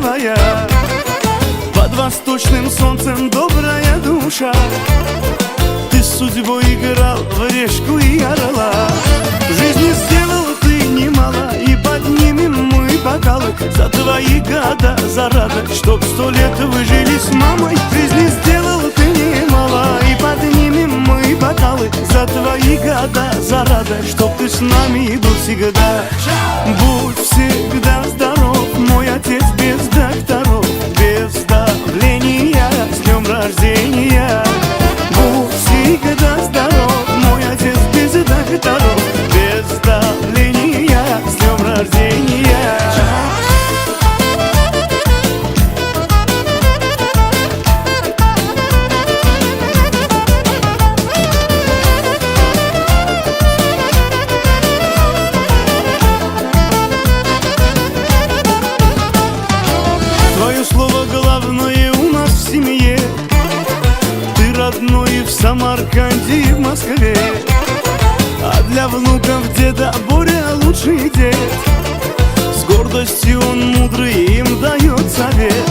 красивая, под восточным солнцем добрая душа. Ты с судьбой играл в решку и орла. В жизни сделал ты немало, и поднимем мы бокалы за твои года, за радость, чтоб 100 лет вы жили с мамой. В жизни сделал ты немало, и поднимем мы бокалы за твои года, за радость, чтоб ты с нами был всегда. Будь всегда здоров, мой отец без докторов, без давления, с днем рождения. Будь всегда здоров, мой отец без докторов, без давления, с днем рождения. Твое слово главное у нас в семье. Ты родной в Самарканде и в Москве. А для внуков деда Боря лучший дед. С гордостью он мудрый им дает совет.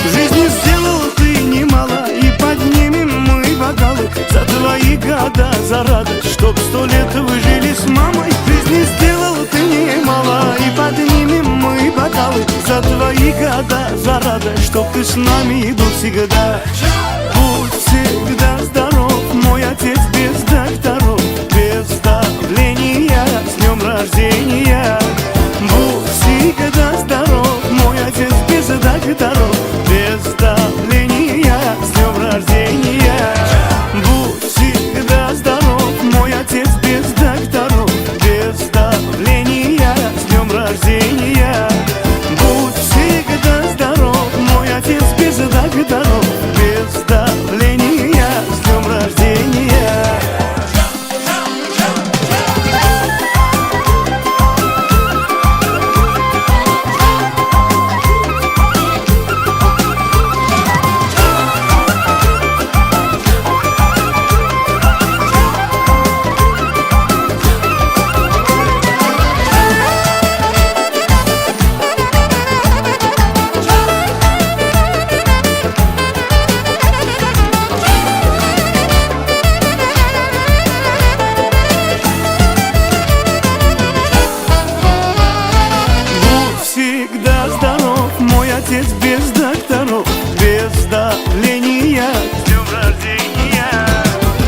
В жизни сделал ты немало, и поднимем мы бокалы за твои года, за радость, чтоб 100 лет вы жили с мамой. В жизни сделал ты немало, и поднимем мы бокалы за твои года, за радость, чтоб ты с нами был всегда. Будь всегда здоров, мой отец без докторов, без давления, с днем рождения. Будь всегда здоров, мой отец без докторов, без давления, с днем рождения. Будь всегда здоров, мой отец без докторов, без давления, с днем рождения. Будь всегда здоров, мой отец без докторов, без давления, с днем рождения. Отец без докторов, без давления, с днем рождения.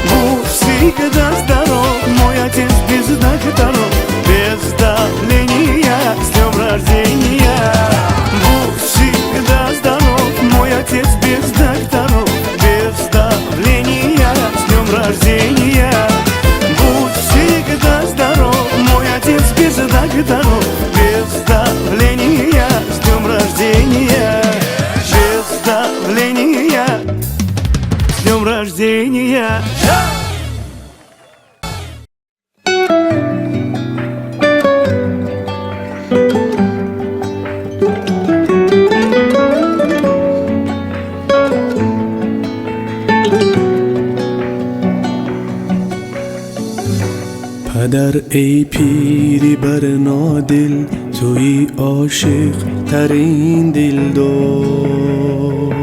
Будь всегда здоров, мой отец без докторов, без давления, с днем рождения. Будь всегда здоров, мой отец без докторов, без давления, с днем рождения. Будь всегда здоров, мой отец без докторов, без давления, с днем рождения, без давления, с днем рождения. Падар эй пири барнодил, туи ошиқ тарин дилдор,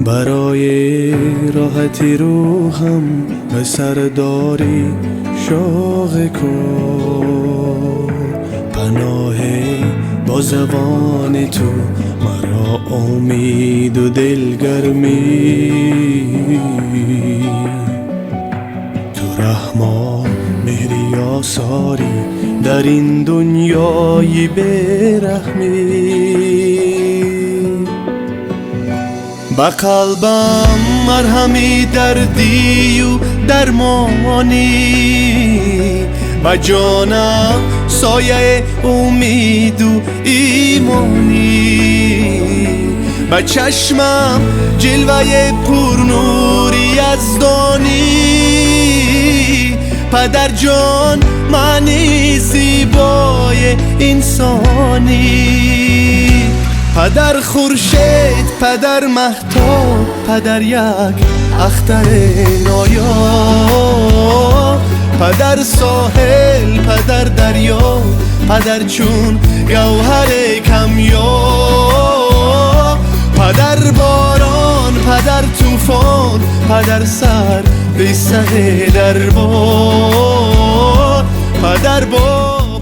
барои роҳати рӯҳам ба сардори шоғи кор, паноҳе бо забони ту маро умеду дилгармӣ. Раҳмо меҳри осорӣ дар ин дунёи бераҳмӣ. Ба қалбам марҳами дардию дармонӣ, ба ҷонам сояи умеду имонӣ, ба чашмам ҷилваи пурнури яздонӣ. Падарҷон маъни зебои инсонӣ. Падар хуршед, падар маҳтоб, падар як ахтари ноёб, Падар соҳил, падар дарё, падар чун гавҳари камёб, падар борон, падар тӯфон, падар сар бисаҳ дарбор, падар бо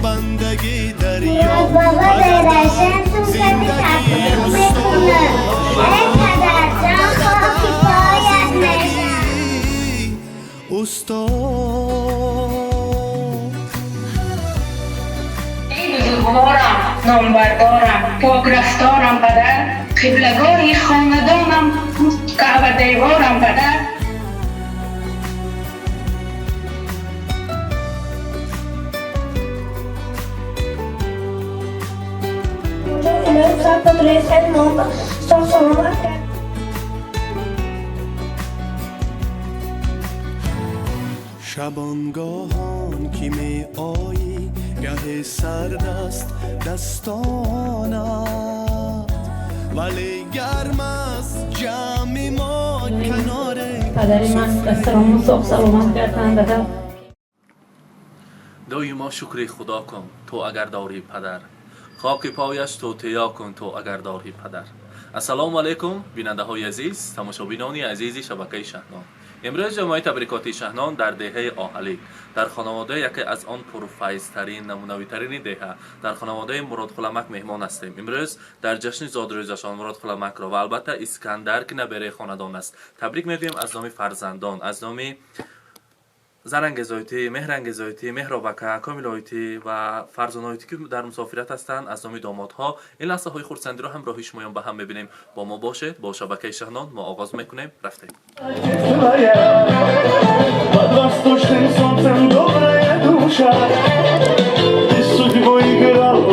бандагӣ дарё. Бобо дарашан ту зиндагӣ мекунад. Эй падарҷон, хоки поят мешавам. Устод. Эй бузургворам, номбардорам, покрафторам падар, қиблагоҳи хонадонам, каъбадеворам падар. Sog' salomat. Шабонгоҳон ки меоӣ, гаҳе сард аст дастонат, вале гарм аст ҷамъи мо канори Падари ман дастаромон соғ саломат гарданд, дада. Доимо шукри Худо кун ту агар дорӣ падар, хоки пояш тӯтиё кун ту агар дорӣ падар. Ассалому алайкум, бинандаҳои азиз, тамошобинони азизи шабакаи Шаҳнон. Имрӯз ҷамоаи табрикотии Шаҳнон дар деҳаи Оҳалик, дар хонаводаи яке аз он пурфайзтарин, намунавитарини деҳа, дар хонаводаи Муродқуламак меҳмон ҳастем. Имрӯз дар ҷашни зодрӯзашон Муродқуламакро ва албатта Искандар, ки набераи хонадон аст, табрик мегӯем аз номи фарзандон, аз номи Зарангезоитӣ, Меҳрангезоитӣ, Меҳробака, Комилоитӣ ва Фарзоноитӣ, ки дар мусофират ҳастанд, аз номи домодҳо. Ин лаҳзаҳои хурсандиро ҳамроҳи шумоён ба ҳам мебинем. Бо мо бошед, бо шабакаи Шаҳнон мо оғоз мекунем. Рафтем. Твоя под восточным солнцем добрая душа. Ты с судьбой играл в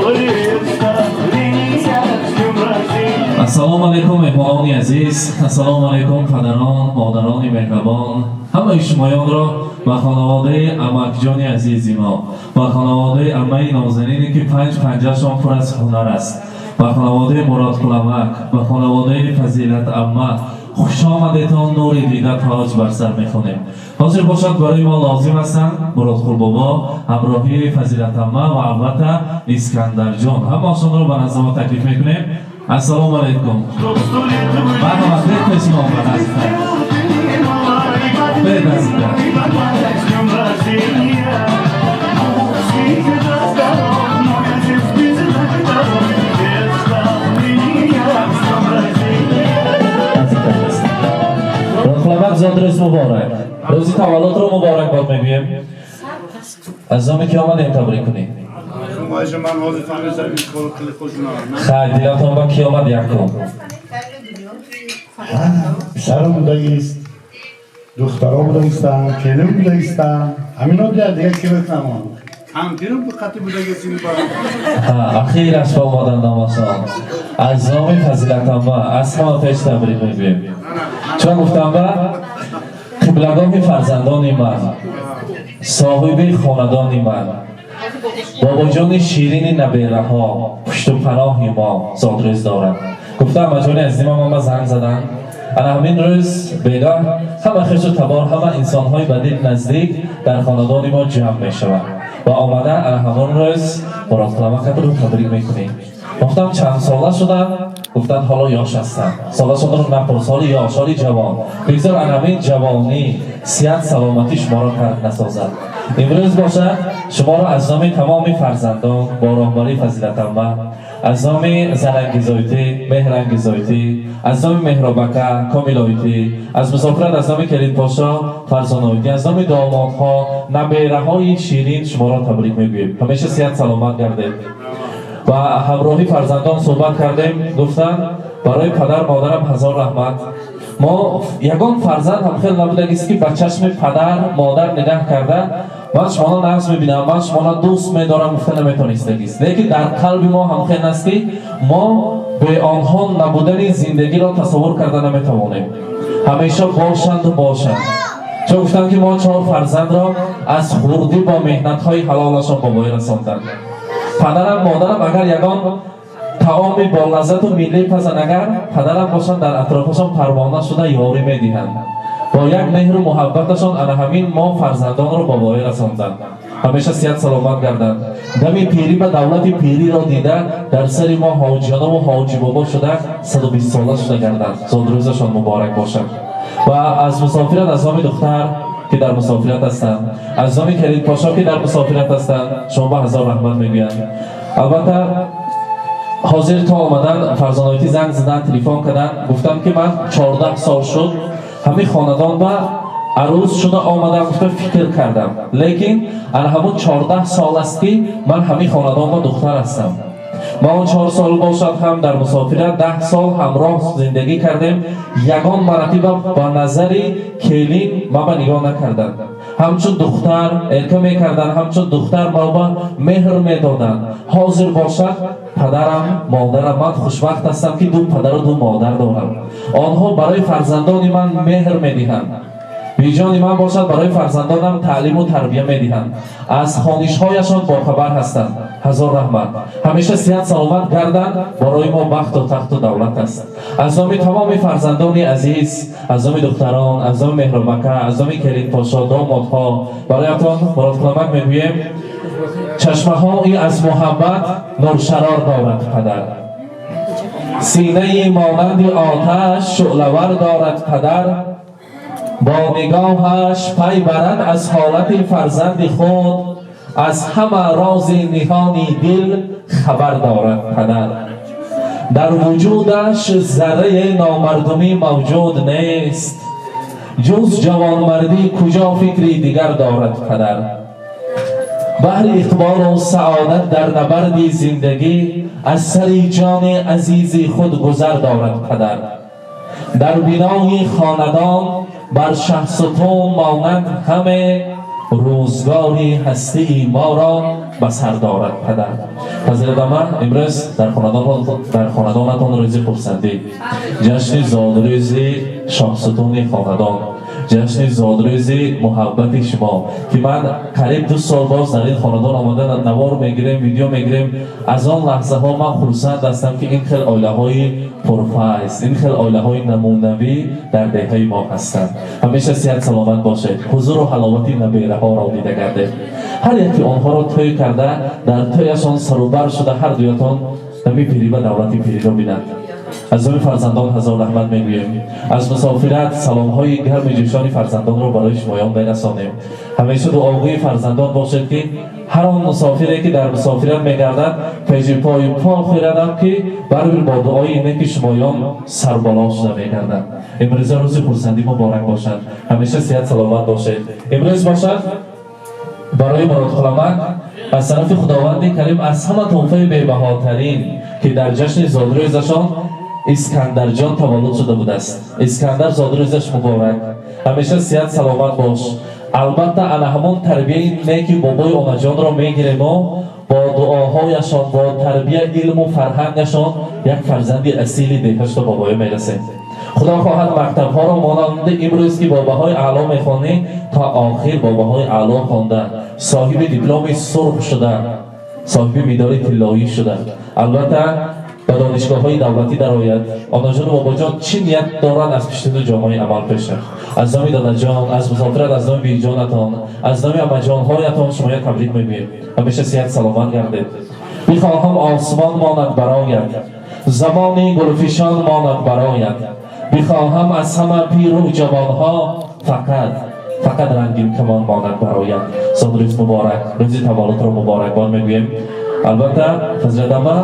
представления. С днем рождения! Ассалому алайкум, меҳмонони азиз, ассалому алайкум, падарон, модарони меҳрабон. Ҳамаи шумоёнро ба хонаводаи амакҷони азизи мо, ба хонаводаи аммаи нозанине, ки панҷ панҷашон пур аз ҳунар аст, ба хонаводаи Муродқуламак, ба хонаводаи Фазилат амма хушомадетон, нури дида тоҷ бар сар мехонем. Ҳозир бошад, барои мо лозим ҳастанд Муродқулбобо, ҳамроҳии Фазилат амма ва албатта Искандарҷон. Ҳамаашонро ба назди мо таклиф мекунем. Ассалому алайкум. Чтоб сто лет вы Марҳамат, бед пеши мо, ба наздиктар. Бед наздиктар. С днем рождения! Всегда здоров, мой отец без дорог, представления. С днем рождения! Наздиктар ҳастанд. Муродқуламак, зодрӯз муборак, рӯзи таваллудро муборакбод мегӯем. Аз номи ки омадем табрик кунем? Ман ҳозир фаҳмидам, ин кор хеле хуш. Хайр, дилатон ба ки омад якум? Писарам будагист, духтаром будагистанд, келин будагистанд. Ҳамино дига ки бикунам? Кампирам қати будагист ин барам. Ахираш ба омадан намосон. Аз номи Фазилатамма аз ҳама пеш табрик мегӯем. Чун гуфтам, ба қиблагоҳи фарзандони ман, соҳиби хонадони ман, бобоҷони ширини набераҳо, пушту паноҳи мо зодрӯз дорад. Гуфта, амаҷони азизимам ама занг заданд. Ана ҳамин рӯз бегаҳ ҳама хешу табор, ҳама инсонҳои ба дил наздик дар хонадони мо ҷамъ мешаванд ва омада ана ҳамон рӯз Муродқуламакатро табрик мекунем. Гуфтам, чанд сола шуданд? Гуфтанд, ҳоло ёш ҳастанд, солашонро напурс, ҳоли ёш, ҳоли ҷавон. Бигзор ана ҳамин ҷавонӣ, сиҳат, саломатӣ шуморо тарк насозад. Имрӯз бошад, шуморо аз номи тамоми фарзандон бо роҳбарии Фазилатамма, аз номи Зарангизоитӣ, Меҳрангизоитӣ, аз номи Меҳробака, Комилоитӣ, аз мусофират, аз номи Келинпошо, Фарзоноитӣ, аз номи домодҳо, набераҳои ширин шуморо табрик мегӯем. Ҳамеша сиҳат саломат гардед. Ва ҳамроҳи фарзандон суҳбат кардем, гуфтанд, барои падар модарам ҳазор раҳмат. Мо ягон фарзанд ҳам хел набудагист, ки ба чашми падар модар нигаҳ карда, ман шуморо нағз мебинам, ман шуморо дӯст медорам гуфта наметонистагист. Лекин дар қалби мо ҳам хел аст, ки мо бе онҳо набудани зиндагиро тасаввур карда наметавонем. Ҳамеша бошанду бошанд. Чун гуфтанд, ки мо чор фарзандро аз хурдӣ бо меҳнатҳои ҳалолашон ба воя расонданд. Падарам, модарам агар ягон таоми болаззату миллӣ пазанд, агар падарам бошанд, дар атрофашон парвона шуда ёрӣ медиҳанд. Бо як меҳру муҳаббаташон ана ҳамин мо фарзандонро ба воя расонданд. Ҳамеша сиҳат саломат гарданд. Дами пирӣ ба давлати пириро дида, дар сари мо ҳоҷиёнаву ҳоҷибобо шуда 120 сола шуда гарданд. Зодрӯзашон муборак бошад. Ва аз мусофират, аз номи духтар, ки дар мусофират ҳастанд, аз номи Калидпошо, ки дар мусофират ҳастанд, шумо ба ҳазор раҳмат мегӯянд. Албатта, ҳозир то омадан Фарзоноитӣ занг задан, телефон карданд, гуфтанд, ки ман 14 сол шуд ҳамин хонадон ба арӯз шуда омадам, гуфта фикр кардам, лекин ана ҳамун 14 сол аст, ки ман ҳамин хонадон ба духтар ҳастам. Ма он 4 сол бошад ҳам дар мусофират, 10 сол ҳамроҳ зиндагӣ кардем, ягон маротиба ба назари келин ма ба нигоҳ накарданд. Ҳамчун духтар эрка мекарданд, ҳамчун духтар ма ба меҳр медоданд. Ҳозир бошад падарам, модарам, ман хушбахт ҳастам, ки ду падару ду модар дорам. Онҳо барои фарзандони ман меҳр медиҳанд. Биҷони ман бошад, барои фарзандонам таълиму тарбия медиҳанд, аз хонишҳояшон бохабар ҳастанд. Ҳазор раҳмат, ҳамеша сиҳат саломат гарданд, барои мо бахту тахту давлат аст. Аз номи тамоми фарзандони азиз, аз номи духтарон, аз номи Меҳрубака, аз номи Келинпошо, домодҳо бароятон, Муродқуламак, мегӯем: чашмаҳои аз муҳаббат нуршарор дорад падар, синаи монанди оташ шӯълавар дорад падар. Бо нигоҳаш пай барад аз ҳолати фарзанди худ, аз ҳама рози ниҳони дил хабар дорад падар. Дар вуҷудаш зарраи номардумӣ мавҷуд нест, ҷуз ҷавонмардӣ куҷо фикри дигар дорад падар. Баҳри иқболу саодат дар набарди зиндагӣ аз сари ҷони азизи худ гузар дорад падар. Дар бинои хонадон бар шаҳсутун монанд ҳаме рӯзгори ҳастии моро ба сар дорад падар. Фазилатама, имрӯз дар хонадонатон рӯзи хурсандӣ, ҷашни зодрӯзи шоҳсутуни хонадон, ҷашни зодрӯзи муҳаббати шумо, ки ман қариб 2 сол боз дар ин хонадон омада навор мегирем, видео мегирем. Аз он лаҳзаҳо ман хурсанд ҳастам, ки ин хел оилаҳои пурфайз, ин хел оилаҳои намунавӣ дар деҳаи мо ҳастанд. Ҳамеша сиҳат саломат бошед, ҳузуру ҳаловати набераҳоро дида гардед, ҳар яке онҳоро тӯй карда, дар тӯяшон сарубар шуда, ҳар дуятон дами пирӣ ба давлати пириро бинанд. Аз номи фарзандон ҳазор раҳмат мегӯем. Аз мусофират саломҳои гарми ҷӯшони фарзандонро барои шумоён мерасонем. Ҳамеша дуогӯи фарзандон бошед, ки ҳар он мусофире, ки дар мусофират мегардад, пеши пои по хӯрадам, ки барбир бо дуои неки шумоён сарбало шуда мегардад. Имрӯза рӯзи хурсандӣ муборак бошад, ҳамеша сиҳат саломат бошед. Имрӯз бошад барои Муродқуламак аз тарафи Худованди Карим аз ҳама тӯҳфаи бебаҳотарин, ки дар ҷашни зодрӯзашон Искандарҷон таваллуд шуда будааст. Искандар, зодрӯзаш муборак, ҳамеша сиҳат саломат бош. Албатта, ана ҳамон тарбияи неки бобои онаҷонро мегирему бо дуоҳояшон, бо тарбия, илму фарҳангашон як фарзанди асили деҳашто ба воя мерасем. Худо хоҳад, мактабҳоро монанди имрӯз, ки бо баҳои аъло мехонӣ, то охир бо баҳои аъло хонда, соҳиби дипломи сурх шуда, соҳиби медали тиллоӣ шуда, албатта, ба донишгоҳҳои давлатӣ дарояд. Онаҷону бобоҷон чӣ ният доранд, аз пиштуну ҷомаи амал пеша. Аз номи дадаҷон, аз мусофират, аз номи биҷонатон, аз номи амаҷонҳоятон шумоя табрик мегӯем. Ҳамеша сиҳат саломат гардед. Бихоҳам осмон монад барояд, замони гулфишон монад барояд. Бихоҳам аз ҳама пиру ҷавонҳо фақат фақат рангин камон монад барояд. Зодрӯз муборак, рӯзи таваллудро муборакбод мегӯем. Албатта, фазилатама,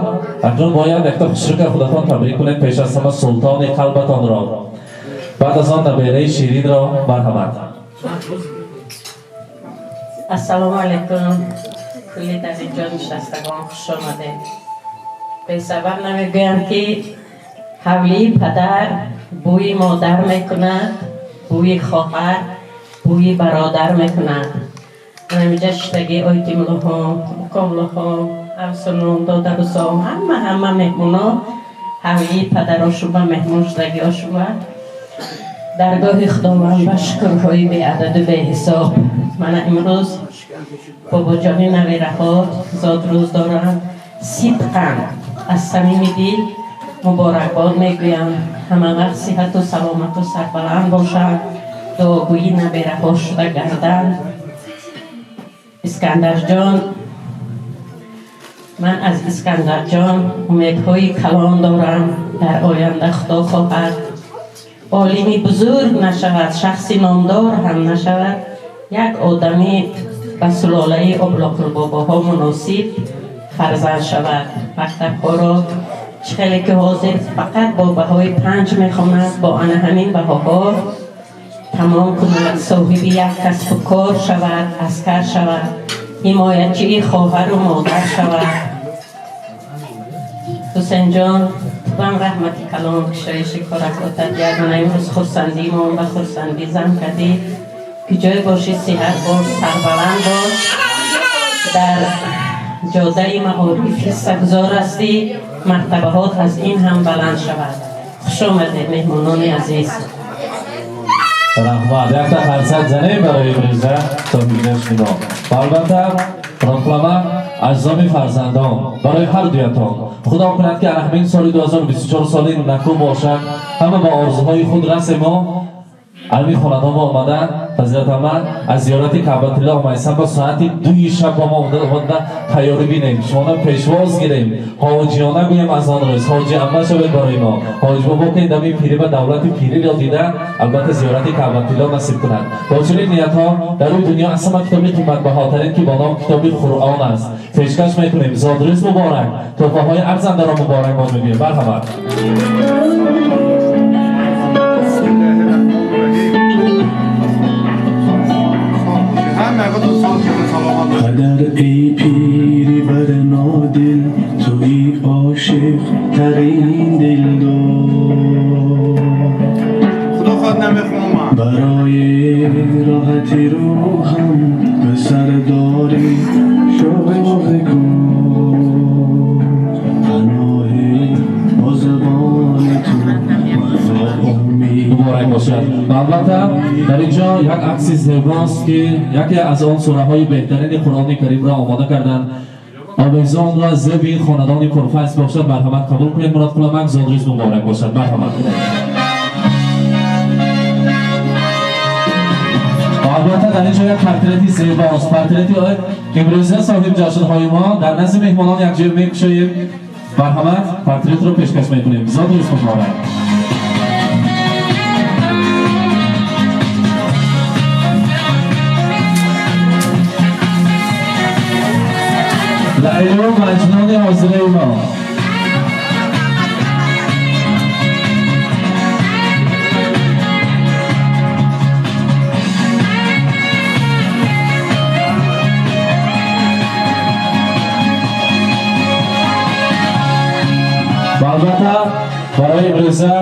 акнун бояд якта хушрука худатон табрик кунед, пеш аз ҳама султони қалбатонро, баъд аз он набераи ширинро. Марҳамат. Ассалому алайкум, кулли дар инҷо нишастагон, хуш омадед. Бесабаб намегӯянд, ки ҳавлии падар бӯи модар мекунад, бӯи хоҳар, бӯи бародар мекунад. Ҳаминҷа шиштагӣ ойтимлуҳо, укомлуҳо, афсунон, додарусом, ҳама ҳама меҳмоно ҳавлии падарошуба меҳмон шудагиҳошуба. Даргоҳи Худованд ба шукрҳои беададу беҳисоб. Мана имрӯз бобоҷони набераҳо зодрӯз доранд. Сидқан аз самими дил муборакбод мегӯям. Ҳама вақт сиҳату саломату сарбаланд бошанд. Дуогӯи набераҳо шуда гарданд. Искандарҷон, ман аз Искандарҷон умедҳои калон дорам дар оянда. Худо хоҳад, олими бузург нашавад, шахси номдор ҳам нашавад, як одами ба сулолаи Облоқулбобоҳо муносиб фарзанд шавад. Мактабҳоро чӣ хеле ки ҳозир фақат бо баҳои 5 мехонад, бо ана ҳамин баҳоҳо тамом кунад, соҳиби як касбу кор шавад, аскар шавад, ҳимоятчии хоҳару модар шавад. Ҳусенҷон, тубам раҳмати калон, кушоиши коракотат. Ягона имрӯз хурсандимон ба хурсандӣ зам кардӣ. Куҷое бошӣ, сиҳат бош, сарбаланд бош. Дар ҷодаи маориф ҳиссагузор ҳастӣ, мартабаҳот аз ин ҳам баланд шавад. Хуш омадед, меҳмонони азиз. Раҳмат. Якта қарсак занем барои имрӯза соҳибҷашни мо. Ва албатта, Муродқулама, аз номи фарзандон барои ҳар дуятон, худо кунад, ки ана ҳамин соли 2024 соли наку бошад, ҳама ба орзуҳои худ расемо. Ҳамин хонадон омада, фазилатама аз зиёрати Каъбатуллоҳ майсам ба соати 2 шаб ба мо омада тайёрӣ бинем, шумона пешвоз гирем, ҳоҷиёна гӯем. Аз он рӯз ҳоҷи амма шавед барои мо, ҳоҷ бобо ки дами пирӣ ба давлати пириро дида, албатта, зиёрати Каъбатуллоҳ насиб кунад. Бо чунин ниятҳо дар рӯи дунё аз ҳама китоби қиматбаҳотарин, ки бо ном китоби Қуръон аст, пешкаш мекунем. Зодрӯз муборак, тӯҳфаҳои арзандаро муборакбод мегӯем. Марҳамат. پدر ای پیری برنادل توی عاشق ترین دلدار. خدا خواد نمیخونم. برای راحت روحم به سرداری شوق کن، پناه با زبان تو مرا امید. Муборак бошад. Ва албатта, дар ин ҷо як акси зебост, ки яке аз он сураҳои беҳтарини Қуръони Каримро омода карданд. Овезон ва зеби хонадони пурфайз бошад. Марҳамат, қабул кунед. Муродқуламак, зодрӯз муборак бошад. Марҳамат кунед. Ва албатта, дар ин ҷо як портрети зебост, портрети имрӯза соҳиб ҷашнҳои мо. Дар назди меҳмонон якҷоя мекушоем. Марҳамат, портретро пешкаш мекунем. Зодрӯз муборак. Лайлу Маҷнуни ҳозираи мо. Ва албатта, барои имрӯза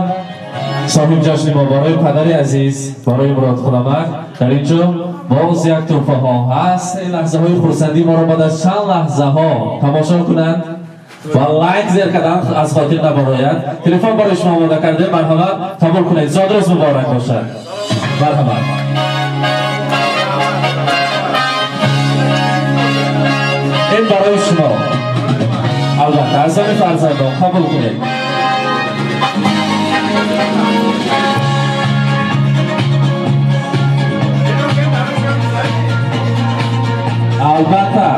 соҳиб ҷашни мо, барои падари азиз, барои Муродқуламак дар ин ҷо боз як тӯҳфаҳо ҳаст. Ин лаҳзаҳои хурсандии моро баъд аз чанд лаҳзаҳо тамошо кунанд ва лайк зер кардан аз хотир набарояд. Телефон барои шумо омода кардем. Марҳамат, қабул кунед. Зодрӯз муборак бошад. Марҳамат, ин барои шумо, албатта, аз номи фарзандон қабул кунед. Албатта,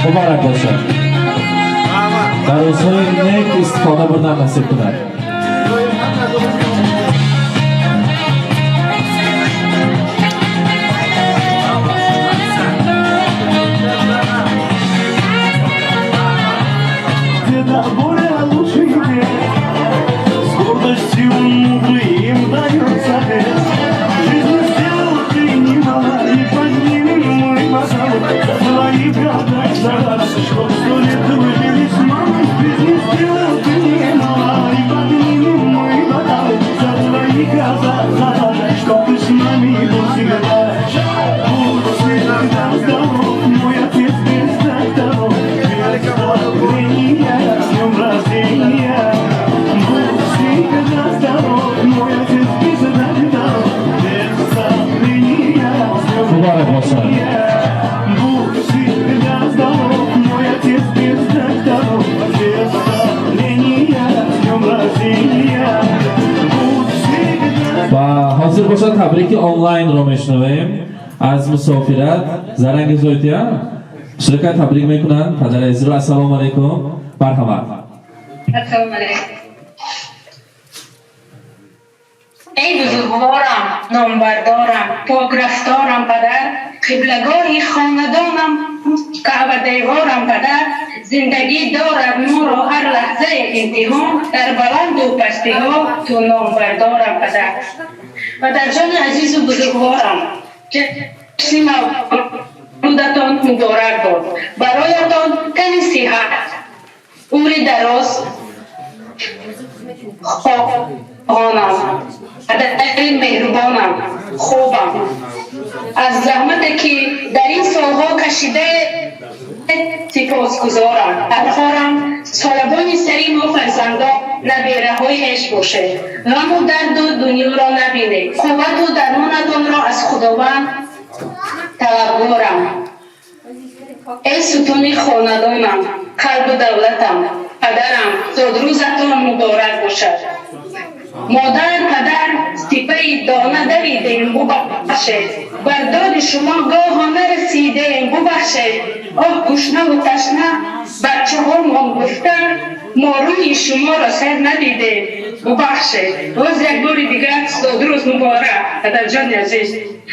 муборак бошад, дар рӯзҳои нек истифода бурдан насиб кунад. Деда более лучший дед. С гордостью он мудрый им дает совет. Жизнь сделал ты немало, и поднимем мой бокал за твои года, за чтоб 100 лет вы жили с мамой. Жизнь сделал ты немало, и поднимем Табрики онлайнро мешунавем аз мусофират Заранги Зойтия. Ширка табрик мекунанд падари азизро. Ассалому алайкум, марҳамат. Ассалому алайкум. Эй бузургворам, номбардорам, покрафторам падар, қиблагоҳи хонадонам, каъбадеворам падар, зиндагӣ дорад моро ҳар лаҳзаи имтиҳон, дар баланду пастиҳо ту номбардорам падар. Падарҷони азизу бузургворам, ҷашни мавлудатон муборак бод. Бароятон тани сиҳат, умри дароз хоҳонам. Падари меҳрубонам, хубам. Аз заҳмате ки дар ин солҳо кашида сипосгузорам. Архорам соябони сари мо фарзандон набераҳои хеш бошед. Ғаму дарду дунёро набинед. Қуввату дармонатонро аз Худованд талабгорам. Эй сутуни хонадонам, қалбу давлатам, падарам, зодрӯзатон муборак бошад. Модар, падар, сипаи дона давидем, бубахшед. Бар доди шумо гоҳо нарасидем, бубахшед. Оҳ, гушнаву ташна бачаҳомон гуфта, мо рӯи шуморо сер надидем, бубахшед. Боз як бори дигар зодрӯз муборак, падарҷони азиз.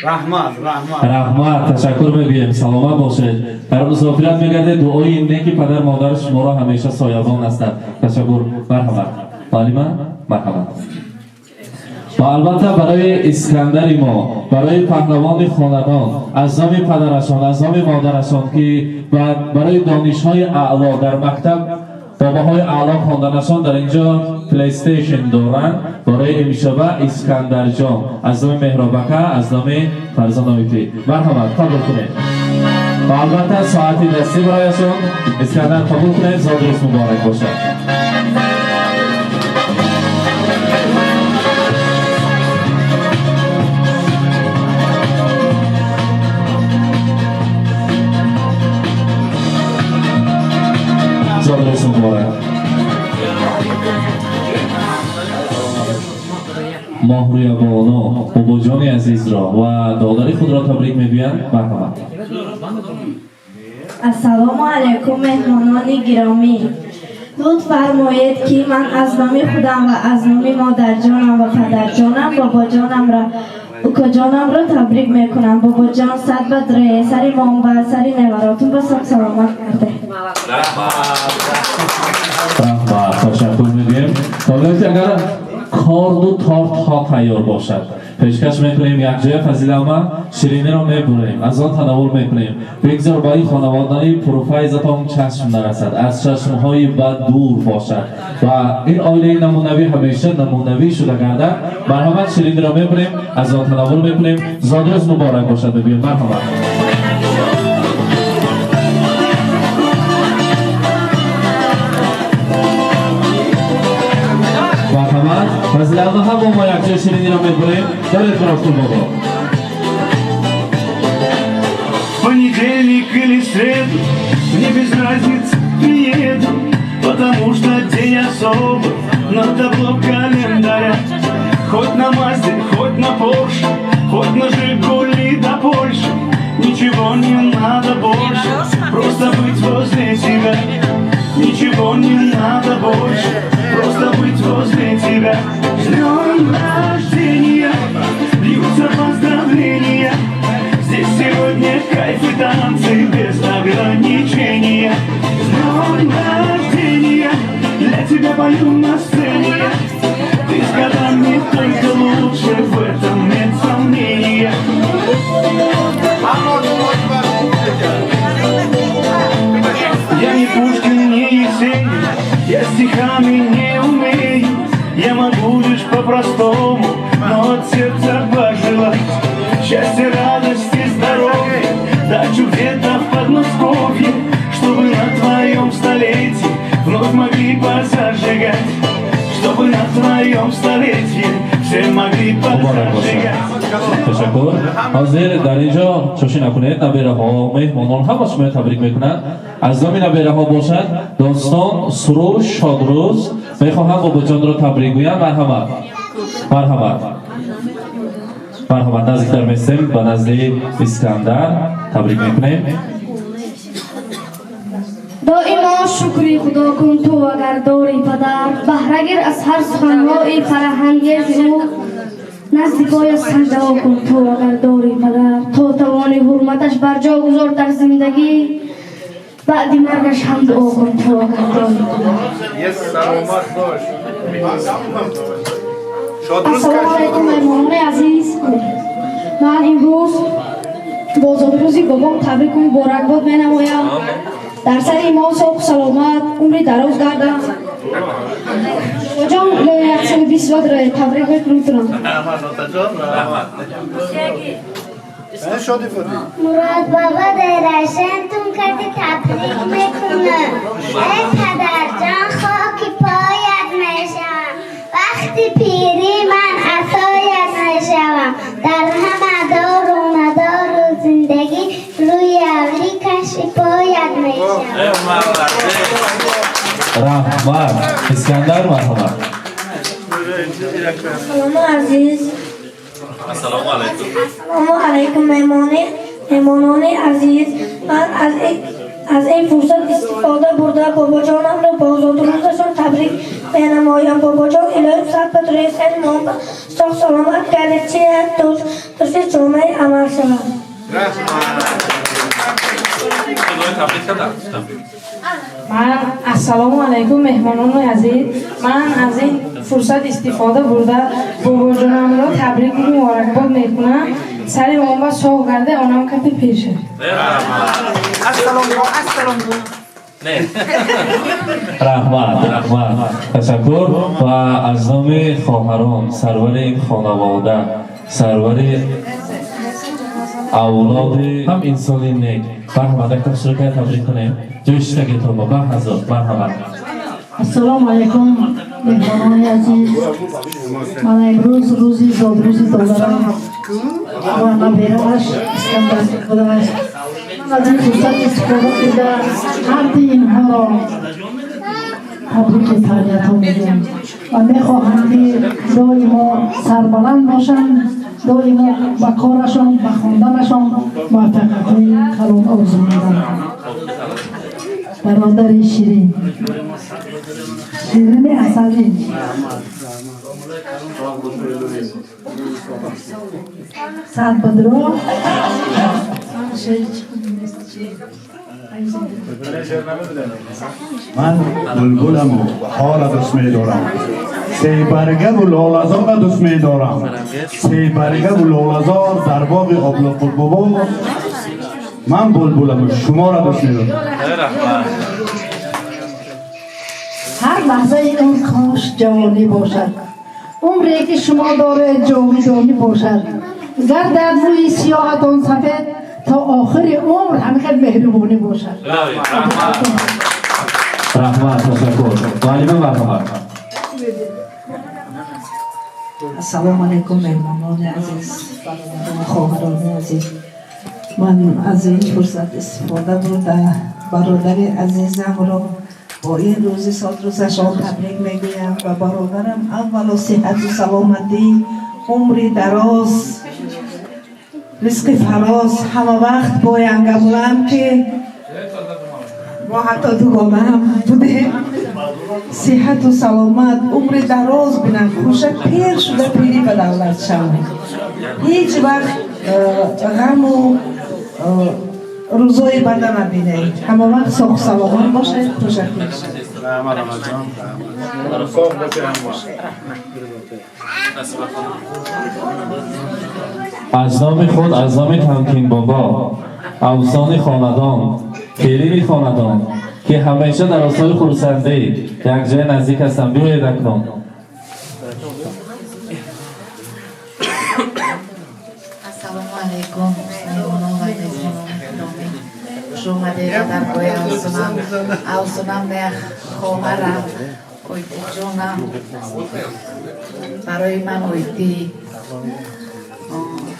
Раҳмат, раҳмат. Раҳмат, ташаккур мегӯем, саломат бошед. Дар мусофират мегардед, дуои неки падар модар шуморо ҳамеша соябон ҳастанд. Ташаккур, марҳамат. Муаллима, марҳамат. Ва албатта барои Искандари мо, барои паҳлавони хонадон, аз номи падарашон, аз номи модарашон, ки барои донишҳои аъло дар мактаб бо баҳои аъло хонданашон дар инҷо PlayStation доранд, барои имшаба Искандарҷон аз номи Меҳробака, аз номи Фарзоновити. Марҳамат, қабул кунед. Ва албатта соати дастӣ барояшон. Искандар, қабул кунед, зодрӯз муборак бошад. Зодрӯз муборак. Моҳрӯя боно бобоҷони азизро ва додари худро табрик мегӯянд. Марҳамат. Ассалому алайкум, меҳмонони гиромӣ. Лутф фармоед, ки ман аз номи худам ва аз номи модарҷонам ва падарҷонам бобоҷонамро, укоҷонамро табрик мекунам. Бобоҷон, сад ба дре, сари момба, сари неваротун ба соқ саломат гарде. Раҳмат, ташаккур мегӯем. Табрики агар корду тортҳо тайёр бошад, пешкаш мекунем якҷоя. Фазилама, шириниро мебурем, аз он танаввул мекунем. Бигзор ба ин хонаводаи пурфайзатон чашм нарасад, аз чашмҳои бад дур бошад ва ин оилаи намунавӣ ҳамеша намунавӣ шуда гардад. Марҳамат, шириниро мебурем, аз он танаввул мекунем. Зодрӯз муборак бошад мегӯем. Марҳамат. Марҳамат, фазилама, ҳама мо якҷоя шириниро мебурем. Доред Муродқул бобо. Понедельник или среду, мне без разницы, приеду, потому что день особый на табло календаря. Хоть на Мазде, хоть на Порше, хоть на Жигули до Польши, ничего не надо больше, просто быть возле тебя. Ничего не надо больше, просто быть возле тебя. С днем рождения, льются поздравления. Здесь сегодня кайф и танцы без ограничения. С днем рождения, для тебя пою на сцене. Ты с годами только лучше, в этом нет сомнения. Я не Пушкин, не Есенин, я стихами не умею. Я могу лишь по-простому, но от сердца пожелать счастья, радости, здоровья, дачу где-то в Подмосковье, чтобы на твоем столетии вновь могли позажигать, чтобы на твоем столетии все могли Муборак бошад. позажигать. Ташаккур. Ҳозир дар ин ҷо шошӣ накунед, набераҳо, меҳмонон ҳама шуморо табрик мекунанд. Аз номи набераҳо бошад, достон Суруш Шодрӯз мехоҳам бобоҷонро табрик гӯянд. Марҳамат, марҳамат. Марҳамат, наздиктар местем ба назди Искандар, табрик мекунем. Доимо шукри Худо кун ту агар дорӣ падар, баҳрагир аз ҳар суханҳои фараҳангези ӯ, назди пояш саждаҳо кун ту агар дорӣ падар, то тавони ҳурматаш барҷо гузор дар зиндагӣ, баъди маргаш ҳам дуо кун ту агар дорӣ падар. Саломат бош. Ассалому алайкум, меҳмонони азиз. Ман имрӯз бо зодрӯзи бобом табрику муборакбод менамоям. Дар сари мо соҳу саломат, умри дароз гардам. Бобоҷон, 120 солро табрик мекунам. Мурод бобо дерашентун кати табрик мекунам. Эй падарҷон, хоки поят мешавам. Вақти пирӣ ман асоят мешавам. Дар ҳама дору мадору зиндагӣ рӯи авли каши поят мешавам. Раҳмат. Искандар, марҳамат. Ассалому азиз. Ассалому алайкум. Ассалому алайкум, меҳмонони азиз. Ман аз ин фурсат истифода бурда бобоҷонамро бо зодрӯзашон табрик менамоям. Бобоҷон, илоҳим сад сари мо соғ саломат гардед, чи дурши ҷомаи амал шавад. Ман ассалому алайкум, меҳмонони азиз. Ман аз ин фурсат истифода бурда бобоҷонамро табрику муборакбод мекунам. Сари мо соғ гарде, онам кати пир шуд. Раҳмат, раҳмат, ташаккур. Ва аз номи хоҳарон, сарвари ин хонавода, сарвари авлоди ҳам инсони нек, марҳамат, як ташрика табрик кунем. Ҷои шиштагитон ба ҳазор, марҳамат. Ассалому алайкум, меҳмонони азиз. Ман имрӯз рӯзи зодрӯзи додарам ва наберааш Искандар будааст. Ман аз ин фурсат истифода бурда ҳарди инҳоро табрики таҳниятҳо мегӯям ва мехоҳам, ки доимо сарбаланд бошанд, доимо ба корашон, ба хонданашон муваффақиятҳои калон орзу менамоям. Бародари ширин, ширини асалӣ, сад бадро. Ман булбуламу баҳора дӯст медорам, себаргаву лолазора дӯст медорам. Себаргаву лолазор дар боғи Облоқулбобо, ман булбуламу шуморо дӯст медорам. Ҳар лаҳзаи он кош ҷавонӣ бошад, умре ки шумо доред ҷовидонӣ бошад. Гардад рӯи сиёҳатон сафед, то охири умр ҳамихел меҳрубонӣ бошад. Раҳмат, ташаккур. Муаллима, марҳамат. Ассалому алайкум, меҳмонони азиз, бародарону хоҳарони азиз. Ман аз ин фурсат истифода бурда бародари азизамро бо ин рӯзи содрӯзашон табрик мегӯям ва бародарам аввало сиҳату саломатӣ, умри дароз, ризқи фароз, ҳама вақт боянга буланд, ки мо ҳатто дугонаам будем. Сиҳату саломат, умри дароз бинам, хуша пир шуда пирӣ ба давлат шавам. Ҳеҷ вақт ғаму рӯзои бада набинед. Ҳама вақт соғу саломат бошед, хуша пир шавед. Аз номи худ, аз номи Тамкин бобо, авсони хонадон, келини хонадон, ки ҳамеша дар осои хурсандӣ якҷоя наздик ҳастам, биёед акнун. Ассалому алайкум, меҳмонон ва мезбонони гиромӣ. Хуш омадед ба даргоҳи Авсунам. Авсунам як хоҳарам, ойтиҷонам, барои ман ойтӣ.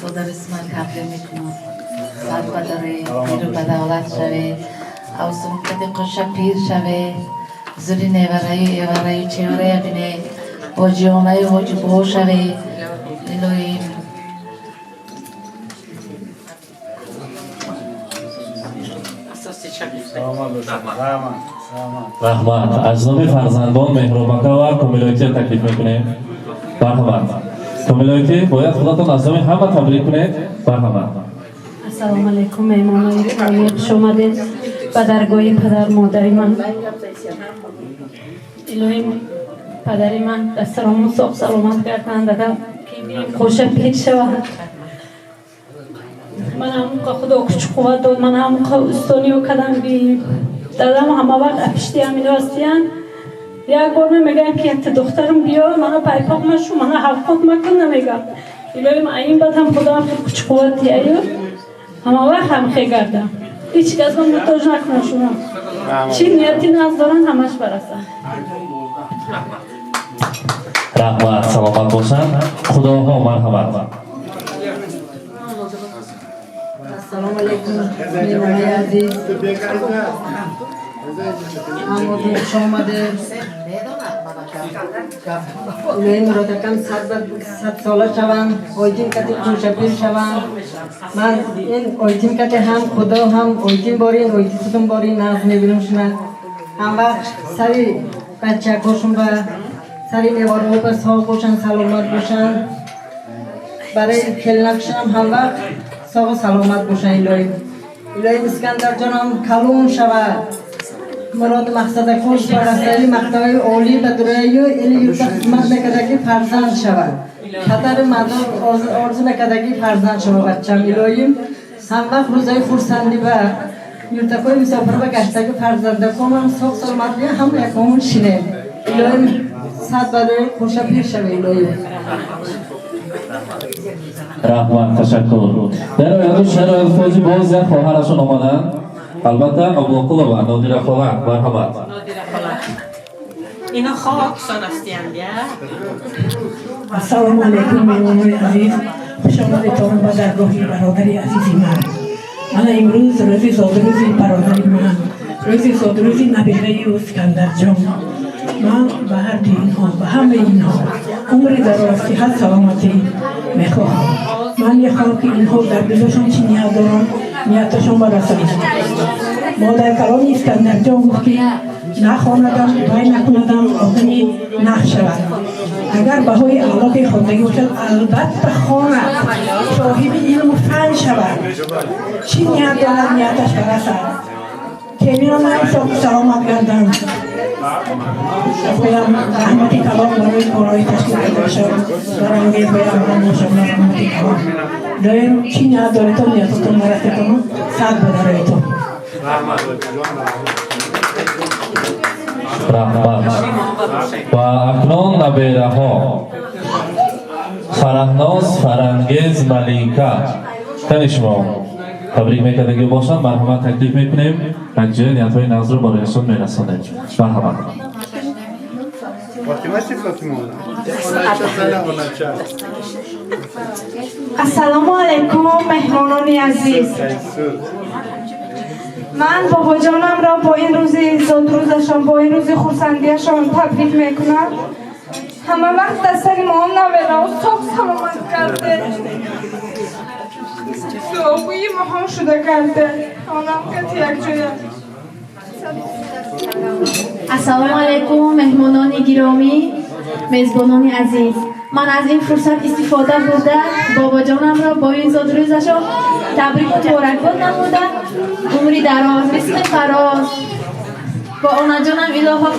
Додарис ман табрик мекунам. Сад бадаре, пиру ба давлат шавед, Авсун кати қуша пир шавед, зури невараю эвараю чеварая бинед, ҳоҷионаю ҳоҷибо шавед. Илоҳим Раҳмат. Аз номи фарзандон Меҳробака ва Комилойтиро таклиф мекунем. Марҳамат. Комилойтӣ, бояд худатон аз номи ҳама табрик кунед. Марҳамат. Ассалому алайкум, меҳмонони гиромӣ, хуш омадед ба даргоҳи падар модари ман. Илоҳим, падари ман дастаромон соғ саломат гарданд, дадам хоша пир шавад. Ман ҳамуқа худо куч қувват дод, ман ҳамуқа устониё кадам ки дадам ҳама вақт апишти ҳамино ҳастиянд. Як бор намегӯям ки якта духтарам биё, мана пайпоқ машу, мана ҳавқот макун, намегам. Илоҳим, ин баъд ҳам худоам куч қувват диҳаю ҳама вақт ҳамхе гардам. Ҳеҷ касро муҳтоҷ накунам шумо. Чӣ нияти наз доранд, ҳамаш барасад. Раҳмат, саломат бошанд. Худоҳо, марҳамат. Ассалому алайкум, меҳмонои азиз. Ҳамаатон хуш омадед. Илоҳи муродакам 100 сола шаванд, ойтим кати куншапир шаванд. Ман ин ойтим кати ҳам худо ҳам ойтим борин, ойти худум борин, нағз мебинам шуна. Ҳам вақт сари бачакошум ба сари невораҳо ба соғ бошанд, саломат бошанд. Барои келинакшонам ҳам вақт соғу саломат бошанд илоҳим. Илоҳим, Искандарҷонам калон шавад. Муроду мақсадакош ба расари мактабаи олӣ ба дураю эли юрта хизмат мекардаги фарзанд шавад. Падари мадор орзу мекардаги фарзанд шавад бачам илоҳим. Ҳам вақт рӯзаи хурсандӣ ба юртакои мусофир ба гаштаги фарзандакомам соғ саломат бия, ҳама якомон шинем. Илоҳим, 100 барои хурша пир шава илоҳим. Раҳмат, ташаккур. Дар оянду шароит фози боз як хоҳарашон омаданд. Албатта, Облоқулова Нодира хола, марҳамат. Нодира хола. Ино хоксон ҳастиянд, я? Ассалому алайкум, меҳмонони азиз, хуш омадетон ба даргоҳи бародари азизи ман. Мана имрӯз рӯзи зодрӯзи бародари ман, рӯзи зодрӯзи набираи ӯ Искандарҷон. Ман ба ҳарди инҳо, ба ҳамаи инҳо умри дароз, сиҳат, саломатӣ мехоҳам. Ман мехоҳам, ки инҳо дар дилашон чӣ ният доранд, нияташон барасад. Модаркалони Искандарҷон гуфт, ки нахонадам, вай накунадам, одами нах шавад. Агар баҳои аълои хондагӣ бошад, албатта хонад, соҳиби илму фан шавад. Чӣ ният дорад, нияташ барасад. Келинонам соҳу саломат гарданд. Боям раҳмати калон барои корҳои ташкил кардашон, барангез боям мошалло, раҳмати калон. Доим чӣ ният доретон, ниятотон барасетону сад ба дароятон. Раҳмат. Ва акнун набераҳо Фараҳноз, Фарангез, Малика. Кани шумо табрик мекардагӣ бошанд, марҳамат, таклиф мекунем, якҷоя ниятҳои нағзро барояшон мерасонем. Марҳамат. Ассалому алайкум, меҳмонони азиз. Ман бобоҷонамро бо ин рӯзи зодрӯзашон, бо ин рӯзи хурсандиашон табрик мекунам. Ҳама вақт дар сари моам наверао соғ саломат карде. Дуогӯи моҳам шуда карде. Онам кати якҷоя. Ассалому алайкум, меҳмонони гиромӣ, мезбонони азиз. Ман аз ин фурсат истифода бурда, бобоҷонамро бо ин зодрӯзашон табрику муборакбод намуда, умри дароз, ризқи фароз, бо онаҷонам илоҳо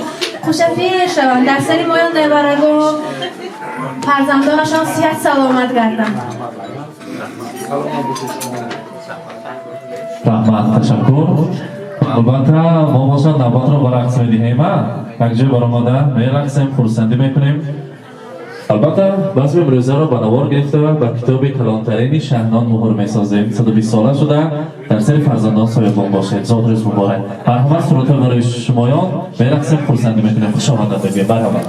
хушафир шаванд, дар сари моён неварагон, фарзандонашон сиҳат саломат гарданд. Раҳмат, ташаккур. Албатта, мо бошад навбатро ба рақс медиҳем, якҷоя баромада мерақсем, хурсандӣ мекунем. Албатта, базми имрӯзаро ба навор гирифта ба китоби калонтарини Шаҳнон муҳр месозем. 120 сола шуда дар сари фарзандон соябон бошед. Зодрӯз муборак. Марҳамат, сурудҳо барои шумоён, мерақсем, хурсандӣ мекунем. Хуш омадад мегӯем. Марҳамат.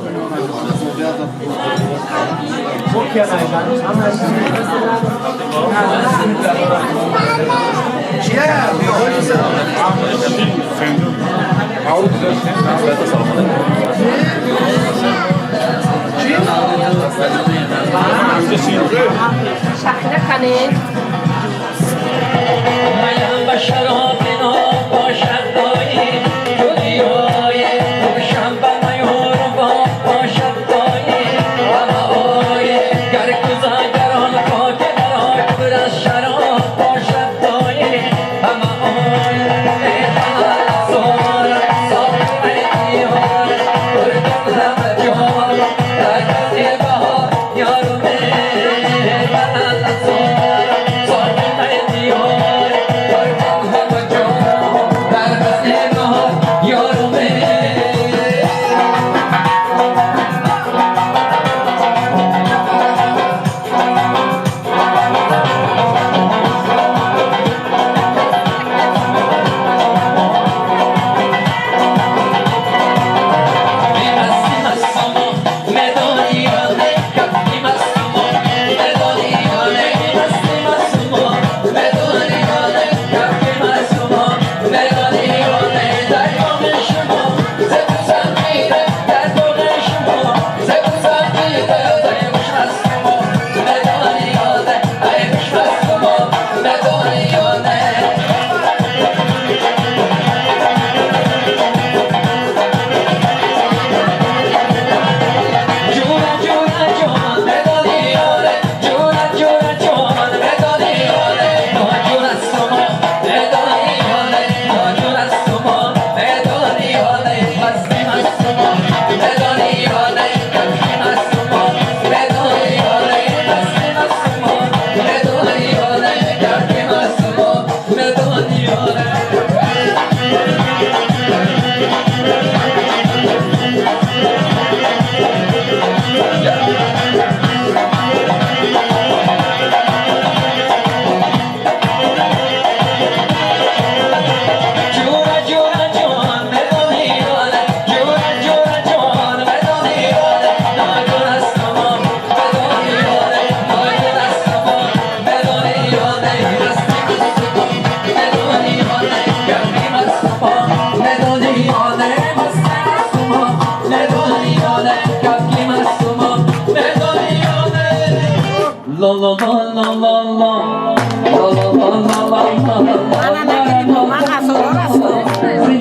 Шахна канед. Маям ба шароби ноб бошад.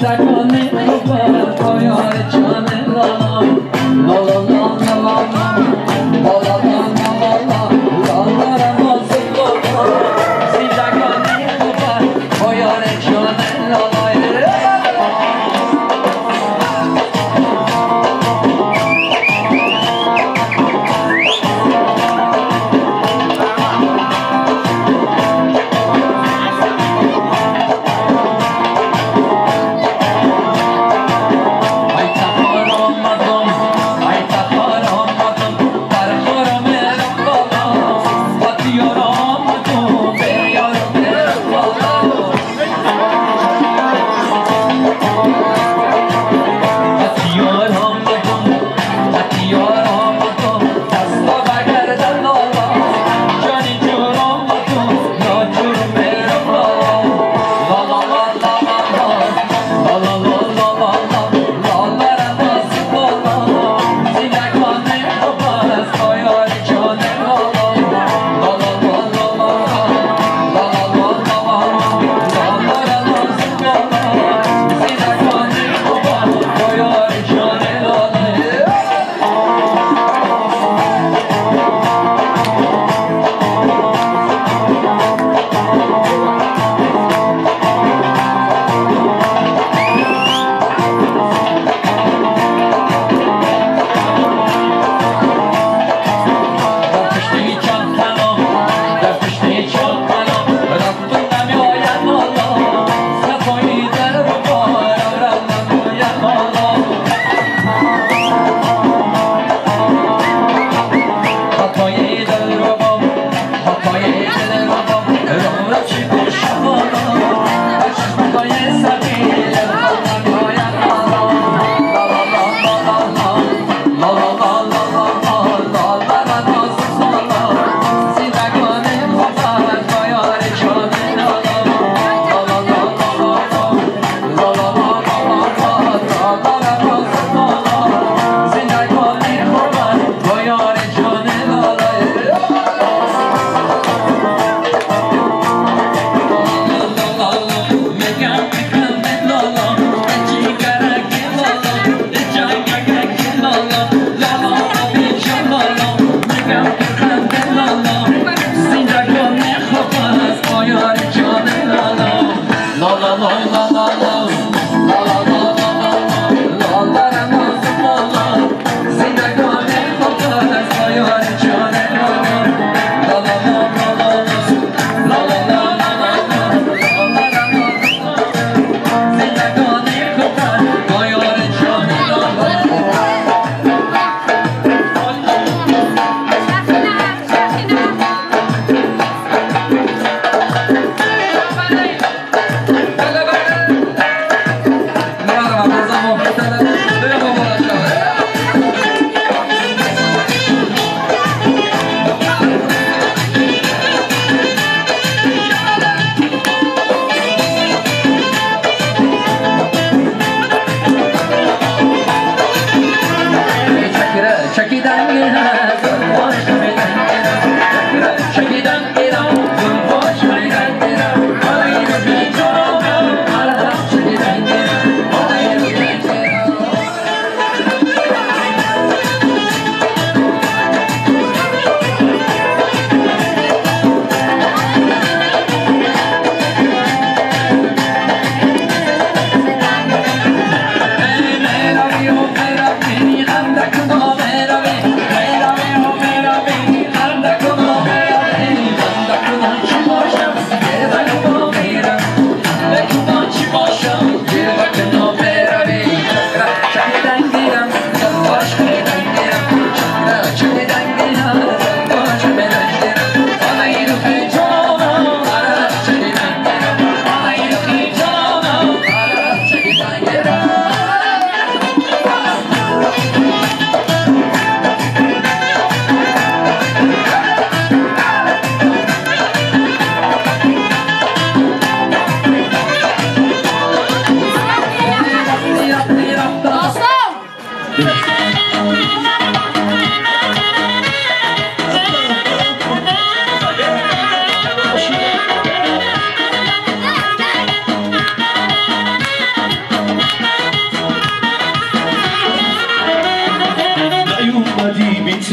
زندگانی خوبه با یار جان لالا لالا لالا لالا لالا لالا لالا زندگانی خوبه با یار جان لالا.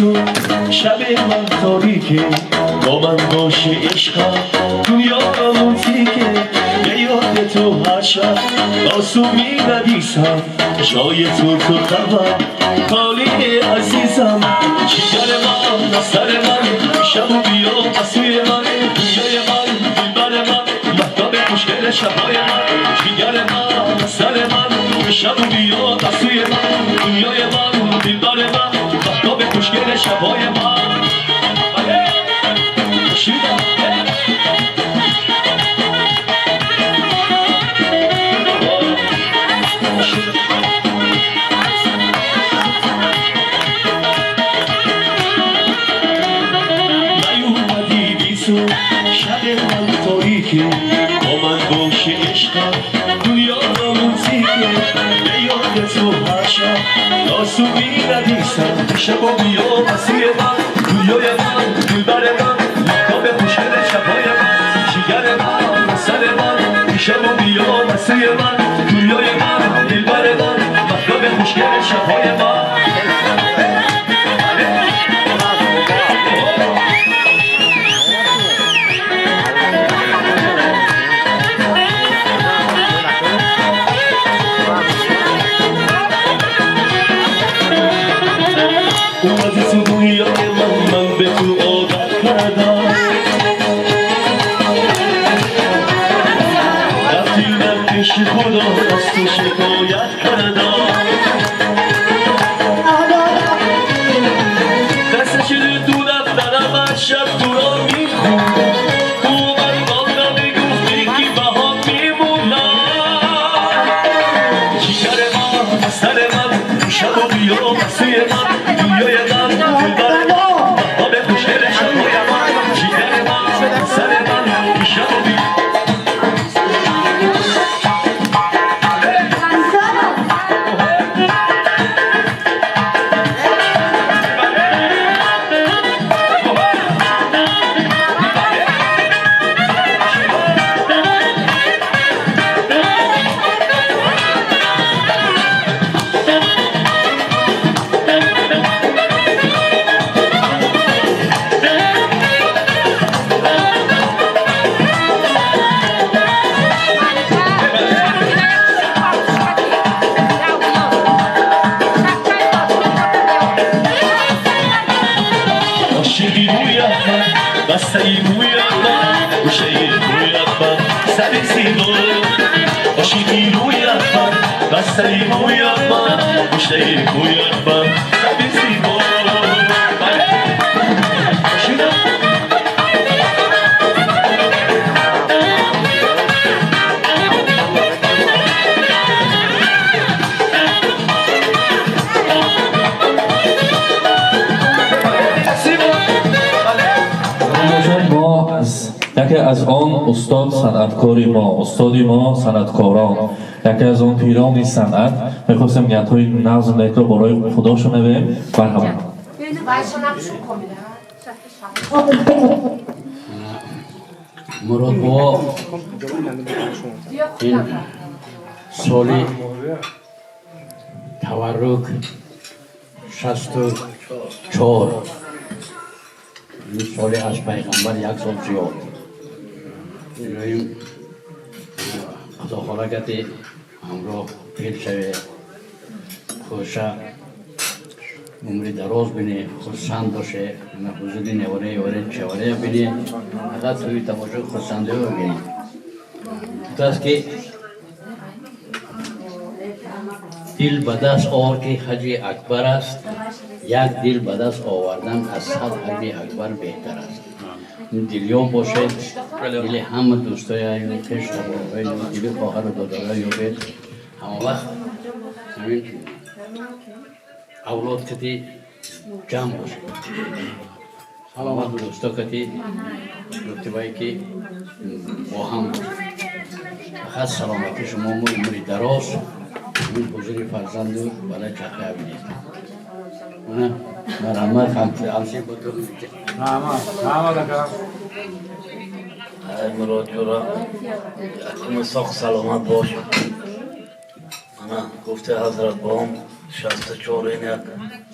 بیسو شب من تاریکه با من باشه عشقم دنیا موزیکه به یاد تو هر شب آسو می نویسم جای تو تو قلبم خالی عزیزم جگر من سر من شب و بیا سوی من دنیای من دلبر من مهتاب خوشگل شبای من جگر من سر من شب و بیا سوی من دنیای من دلبر من مهتاب خوشگل شبای من شب من تاریکه با من باشه عشقم دنیا موزیکه به یاد تو هر شب آسو می نویسم شب و بیا سوی من دنیای من دلبر من مهتاب خوشگل شبای من جگر من سر من شب و بیا سوی من دنیای من دلبر من مهتاب خوشگل شبای من اومدی تو دنیای من من به تو عادت کردم رفتی من پیش خدا از تو شکایت کردم دست شده دونم دارم از شب تو را میخوندم تو من باقا میگفتی که بها میمونم جگر من سر من شب و بیا سوی من دنیای من دلبر من مهتاب خوشگل شبای من جگر من سر من شب و بیا یکی از آن استاد صنعتکاری ما، استادی ما صنعتکاران، یکی از آن پیرانی صنعت، میخواستم نیت‌های نغز و نیک را برای خدا شنویم. مرحبا. مراد با این سالی تورک 64 این سالی از پیغمبر یک سال زیاد خدا خالقتی همراه پیر شوه خوشا عمری دراز بینی خرسند باشه حضوری نواره یوره چواره بینی فقط توی تماشا خرسنده رو بینی تو است که دل به دست آور که حج اکبر است، یک دل به دست آوردن از 100 حج اکبر بهتر است. دلیاب باشه، دل همه دوستای یا خویش تبارهای یا دل خواهر و دادرای یا بید همه وقت همین اولاد کتی جمع باشه، سلامت دوستا کتی رتبه که با هم باشه. فقط سلامتی شما عمری دراز این حضور فرزند و برای چخه بینید. مرحمت همسی با تو رحمت اکرم. ای مراد جورا یکم ساق سلامت باش. انا گفته حضرت بام 64 این یک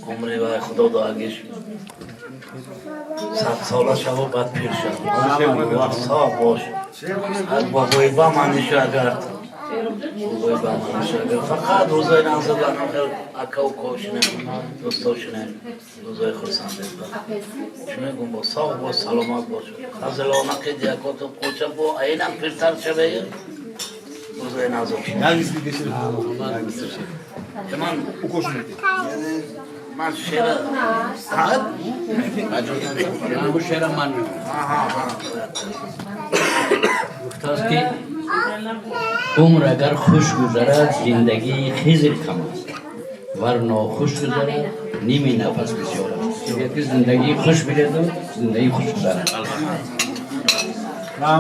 Умри вай худо догиш 100 сола шаву, баъд пир шав. Соғ бош. Бобои ба ман ниша агар. Бобои ба ман ниша агар. Фақат рӯзои назадан хел ака укошине, дӯстошине, рӯзои хурсанде. Чӣ мегум, бо соғ бош, саломат бош. Фазилона ки диакоту қуча бо айнам пиртар шаве. Рӯзои назар. Ман ман шера Ман шера ман гуфтааст, ки умр агар хуш гузарад, зиндагии Хизр кам аст, вар нохуш гузарад, ними нафас бисёр аст. Ки зиндагии хуш биреду зиндагии хуш гузарад.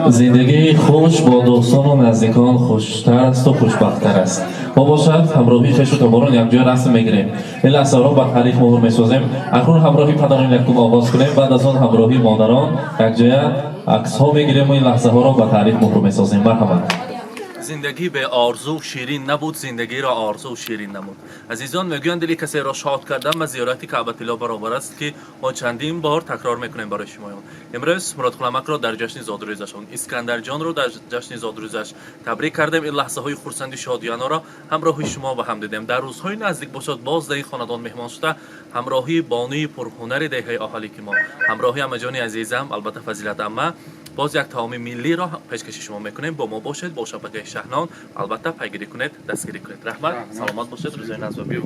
Зиндагии хуш бо дӯстону наздикон хуштар асту хушбахттар аст. Мо бошад, ҳамроҳии хешу таборон якҷоя расм мегирем, ин лаҳзаҳоро ба таърих муҳр месозем. Акнун ҳамроҳи падарон якум оғоз кунем, баъд аз он ҳамроҳи модарон якҷоя аксҳо мегирему ин лаҳзаҳоро ба таърих муҳр месозем. Марҳамат. Зиндагӣ бе орзу ширин набуд, зиндагиро орзу ширин намуд. Азизон, мегӯянд, дили касеро шод кардан ба зиёрати Каъбатилло баробар аст, ки мо чандин бор такрор мекунем барои шумоён. Имрӯз Муродқуламакро дар ҷашни зодрӯзашон, Искандарҷонро дар ҷашни зодрӯзаш табрик кардем. Ин лаҳзаҳои хурсанди шодиёнаро ҳамроҳи шумо ба ҳам дидем. Дар рӯзҳои наздик бошад, боз дар ин хонадон меҳмон шуда, ҳамроҳии бонуи пурҳунари деҳаи оҳалӣ, ки мо ҳамроҳи амаҷони азизам, албатта Фазилат амма, боз як таоми миллиро пешкаши шумо мекунем. Бо мо бошед, бо шабакаи Шаҳнон албатта пайгирӣ кунед, дастгирӣ кунед. Раҳмат, саломат бошед, рӯзои назва биё.